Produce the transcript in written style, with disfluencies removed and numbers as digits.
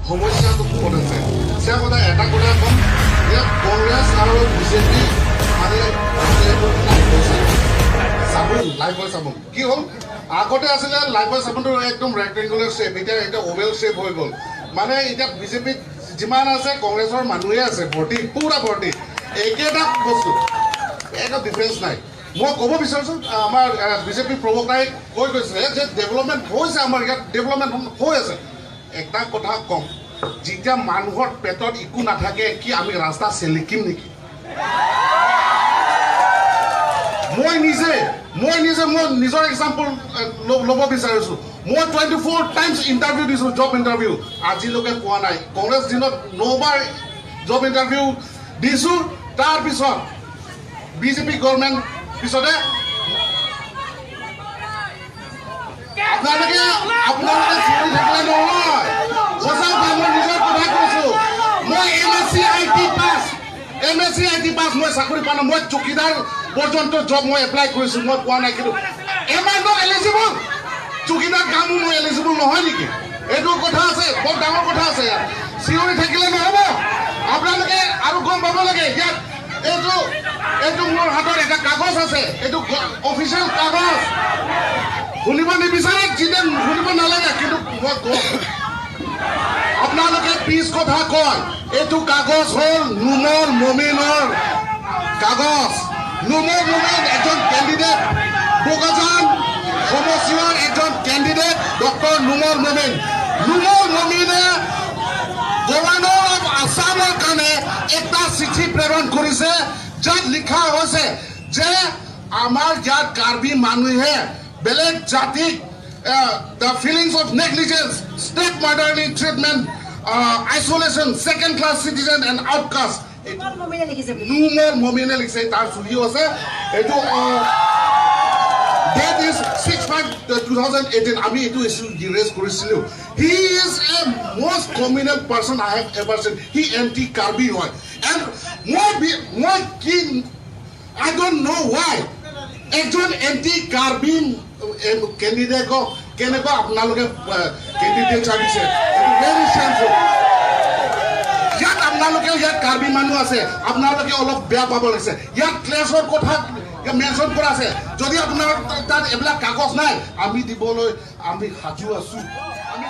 সমস্যাটো ক'ত আছে? চিধা কথা, এটা কথা ক'ম, ইয়াত কংগ্ৰেছ আৰু বিজেপি মানে চাবোন, লাইফবয় চাবোন। কি হ'ল, আগতে আছিলে লাইফবয় চাবোনটো একদম ৰেক্টেংগুলাৰ শ্বেপ, এতিয়া এতিয়া অভেল শ্বেপ হৈ গ'ল। মানে এতিয়া বিজেপিত যিমান আছে, কংগ্ৰেছৰ মানুহে আছে, ভৰ্তি, পুৰা ভৰ্তি, একেটা বস্তু, একো ডিফাৰেঞ্চ নাই। মই ক'ব বিচাৰিছোঁ, আমাৰ বিজেপি প্ৰবক্তাই কৈ গৈছে যে ডেভেলপমেণ্ট হৈছে, আমাৰ ইয়াত ডেভেলপমেণ্ট হৈ আছে। এটা কথা ক'ম, যেতিয়া মানুহৰ পেটত একো নাথাকে, কি আমি ৰাস্তা চেলেকিম নেকি? মই নিজে মই নিজৰ এক্সাম্পল ল'ব বিচাৰিছোঁ। মই 24 টাইমছ ইণ্টাৰভিউ দিছোঁ, জব ইণ্টাৰভিউ, আজিলৈকে পোৱা নাই। কংগ্ৰেছ দিনত নবাৰ জব ইণ্টাৰভিউ দিছোঁ। তাৰপিছত বিজেপি গভৰ্ণমেণ্ট পিছতে আপোনালোকে চিঞৰি থাকিলে নহয়। সঁচা কথা, মই নিজৰ কথা কৈছোঁ। মই MSc IT pass, MSc IT pass, মই চাকৰি পোৱা নাই। মই চকীদাৰ পৰ্যন্ত জব মই এপ্লাই কৰিছোঁ, মই পোৱা নাই। কিন্তু এম I not eligible? চকীদাৰ কামো মই এলিজিবল নহয় নেকি? এইটো কথা আছে, বৰ ডাঙৰ কথা আছে। ইয়াত চিঞৰি থাকিলে নহ'ব। আপোনালোকে আৰু গম পাব লাগে, ইয়াত এইটো মোৰ হাতত এটা কাগজ আছে, এইটো অফিচিয়েল কাগজ। শুনিব নিবিচাৰে যিনে শুনিব নালাগে, কিন্তু মই কম, আপোনালোকে পিছ কথা কয়। এইটো কাগজ হ'ল নুমল মমিনৰ কাগজ। নুমল মমিন এজন কেণ্ডিডেট, বোকাজান সমষ্টিৰ এজন candidate, doctor Numal Momin. Numal মমিনে governor of আছামৰ কাৰণে এটা চিঠি প্ৰেৰণ কৰিছে, যাত লিখা হৈছে যে আমাৰ ইয়াত কাৰ্বি মানুহে বেলেগ জাতিক the feelings of negligence, step motherly treatment, isolation, second class citizen and outcast. Numal মমিনে লিখিছে, তাৰ চহীও আছে। এইটো date is 6/5/2018। আমি এইটো ইছ্যু ৰেজ কৰিছিলোঁ। He is a most communal person I have ever seen. He anti Karbi হয়। And মই কি, I don't know why এজন এণ্টি কাৰ্বি কেণ্ডিডেটক কেনেকুৱা আপোনালোকে কেণ্ডিডেট দিছে। এইটো ভেৰি চেমফুল। ইয়াত আপোনালোকে, ইয়াত কাৰ্বি মানুহ আছে, আপোনালোকে অলপ বেয়া পাব লাগিছে। ইয়াত ক্লেছৰ কথা মেনশ্যন কৰা আছে। যদি আপোনাৰ তাত এইবিলাক কাগজ নাই, আমি দিবলৈ আমি সাজু আছো। আমি